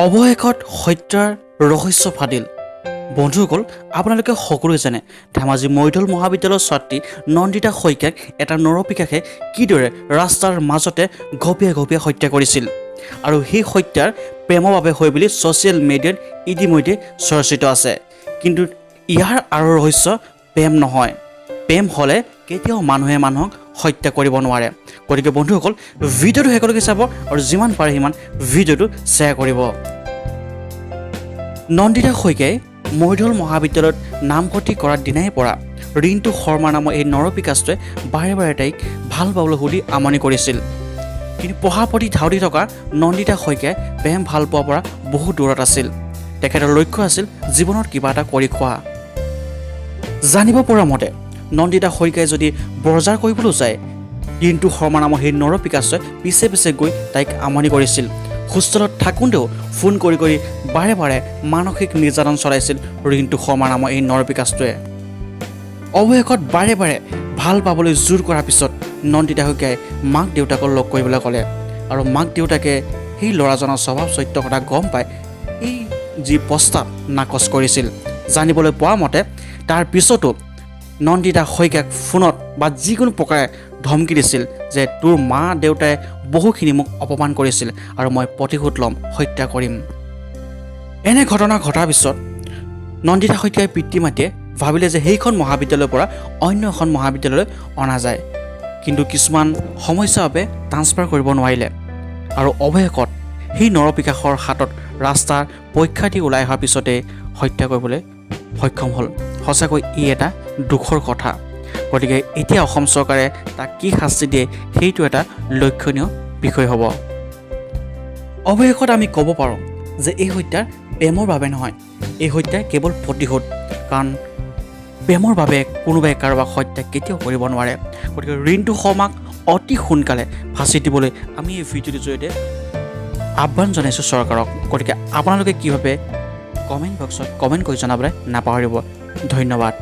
অৱশেষত হত্যাৰ ৰহস্য ফাদিল। বন্ধুসকল, আপোনালোকে সকলোৱে জানে ধেমাজি মৰিধল মহাবিদ্যালয়ৰ ছাত্ৰী নন্দিতা শইকীয়াক এটা নৰপিশাচে কিদৰে ৰাস্তাৰ মাজতে ঘপিয়াই ঘপিয়াই হত্যা কৰিছিল আৰু সেই হত্যাৰ প্ৰেমৰ বাবে হয় বুলি ছ'চিয়েল মিডিয়াত ইতিমধ্যে চৰ্চিত আছে। কিন্তু ইয়াৰ আঁৰৰ ৰহস্য প্ৰেম নহয়। প্ৰেম হ'লে কেতিয়াও মানুহে মানুহক হত্যা কৰিব নোৱাৰে। গতিকে বন্ধুসকল, ভিডিঅ'টো শেষলৈকে চাব আৰু যিমান পাৰে সিমান ভিডিঅ'টো শ্বেয়াৰ কৰিব। নন্দিতা শইকীয়াই মৰিধল মহাবিদ্যালয়ত নামভৰ্তি কৰাৰ দিনাই পৰা ৰিণ্টু শৰ্মা নামৰ এই নৰপিশাচটোৱে বাৰে বাৰে তাইক ভাল পাবলৈ সুধি আমনি কৰিছিল। কিন্তু পঢ়াৰ প্ৰতি ধাউতি থকা নন্দিতা শইকীয়াই প্ৰেম ভাল পোৱাৰ পৰা বহু দূৰত আছিল। তেখেতৰ লক্ষ্য আছিল জীৱনত কিবা এটা কৰি খোৱা। জানিব পৰা মতে, নন্দিতা শইকীয়াই যদি বজাৰ কৰিবলৈ যায়, ৰিণ্টু শৰ্মা নামৰ সেই নৰপিশাচটোৱে পিছে পিছে গৈ তাইক আমনি কৰিছিল। হোষ্টেলত থাকোঁতেও ফোন কৰি কৰি বাৰে বাৰে মানসিক নিৰ্যাতন চলাইছিল ৰিণ্টু শৰ্মা নামৰ এই নৰপিশাচটোৱে। অৱশেষত বাৰে বাৰে ভাল পাবলৈ জোৰ কৰাৰ পিছত নন্দিতা শইকীয়াই মাক দেউতাকক লগ কৰিবলৈ ক'লে আৰু মাক দেউতাকে সেই ল'ৰাজনৰ স্বভাৱ চৰিত্ৰৰ কথা গম পাই এই যি প্ৰস্তাৱ নাকচ কৰিছিল। জানিবলৈ পোৱা মতে, তাৰ পিছতো নন্দিতা শইকীয়াক ফোনত বা যিকোনো প্ৰকাৰে ধমকি দিছিল যে তোৰ মা দেউতাই বহুখিনি মোক অপমান কৰিছিল আৰু মই প্ৰতিশোধ ল'ম, হত্যা কৰিম। এনে ঘটনা ঘটাৰ পিছত নন্দিতা শইকীয়াৰ পিতৃ মাতৃয়ে ভাবিলে যে সেইখন মহাবিদ্যালয়ৰ পৰা অন্য এখন মহাবিদ্যালয়লৈ অনা যায়। কিন্তু কিছুমান সমস্যাৰ বাবে ট্ৰান্সফাৰ কৰিব নোৱাৰিলে আৰু অৱশেষত সেই নৰপিশাচৰ হাতত ৰাস্তাৰ পৰীক্ষা দি ওলাই অহাৰ পিছতে হত্যা কৰিবলৈ সক্ষম হ'ল। সঁচাকৈ ই এটা দুখৰ কথা। গতিকে এতিয়া অসম চৰকাৰে তাক কি শাস্তি দিয়ে, সেইটো এটা লক্ষণীয় বিষয় হ'ব। অৱশেষত আমি ক'ব পাৰোঁ যে এই হত্যাৰ প্ৰেমৰ বাবে নহয়, এই হত্যা কেৱল প্ৰতিশোধ। কাৰণ প্ৰেমৰ বাবে কোনোবাই কাৰোবাক হত্যা কেতিয়াও কৰিব নোৱাৰে। গতিকে ৰিণ্টু শৰ্মাক অতি সোনকালে ফাঁচি দিবলৈ আমি এই ভিডিঅ'টোৰ জৰিয়তে আহ্বান জনাইছোঁ চৰকাৰক। গতিকে আপোনালোকে কি ভাবে, কমেণ্ট বক্সত কমেণ্ট কৰি জনাবলৈ নাপাহৰিব। ধন্যবাদ।